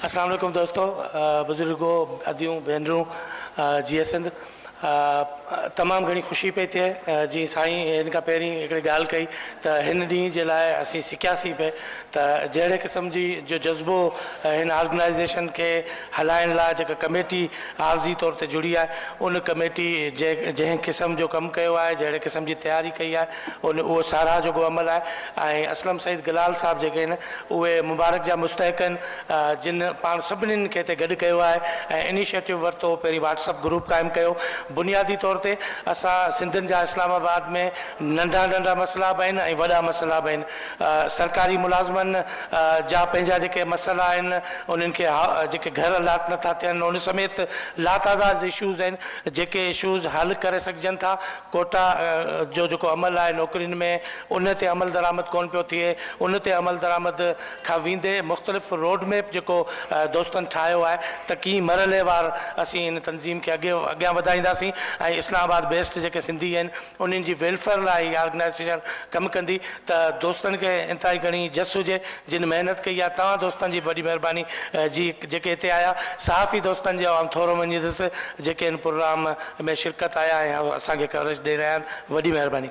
السلام عليڪم دوستو، بزرگو، اديون، ڀينرون، جيئي سنڌ. تمام گهڻي خوشي پئي ٿئي جيئن سائين هن کان پهرين هڪڙي ڳالهه ڪئي ته هن ڏينهن جي لاء اسين سڪياسين پئي ته جهڙي قسم جي جو جذبو هن آرگنائيزيشن کي هلائڻ لاء جيڪا ڪميٽي عارضي طور تي جڙي آهي، ان ڪميٽي جنهن قسم جو ڪم ڪيو آهي، جهڙي قسم جي تياري ڪئي آهي، ان اهو ساراهه جوڳو عمل آهي. ۽ اسلم سعيد گلال صاحب جيڪي آهن، اهي مبارڪ جا مستحق آهن، جن پاڻ سڀنين کي هتي گڏ ڪيو آهي ۽ انيشيٽو ورتو، پهرين واٽس اپ گروپ قائم ڪيو. بنيادي طور تي اسان سنڌين جا اسلام آباد ۾ ننڍا ننڍا مسئلا به آهن ۽ وڏا مسئلا به آهن. سرڪاري ملازمن جا پنهنجا جيڪي مسئلا آهن، انهن کي جيڪي گهر الاٽ نٿا ٿين، ان سميت لاتعداد اشوز آهن، جيڪي اشوز حل ڪري سگهجن ٿا. ڪوٽا جو جيڪو عمل آهي نوڪرين ۾، ان تي عمل درآمد ڪونه پيو ٿئي. ان تي عمل درآمد کان ويندي مختلف روڊ ميپ جيڪو دوستن ٺاهيو آهي ته ڪيئن مرحليوار اسين هن تنظيم کي اڳيان وڌائينداسين ۽ اسلام آباد بيسڊ جيڪي سنڌي آهن، انهن جي ويلفيئر لاء هي آرگنائيزيشن ڪم ڪندي. ته دوستن کي انتهائي گهڻي جس هجي جن محنت ڪئي آهي. توهان دوستن جي به وڏي مهرباني جي جيڪي هتي آيا. صحافي دوستن جو آئون ٿورو مڃيندس جيڪي هن پروگرام ۾ شرڪت آيا ۽ اسان کي ڪوريج ڏئي رهيا آهن. وڏي مهرباني.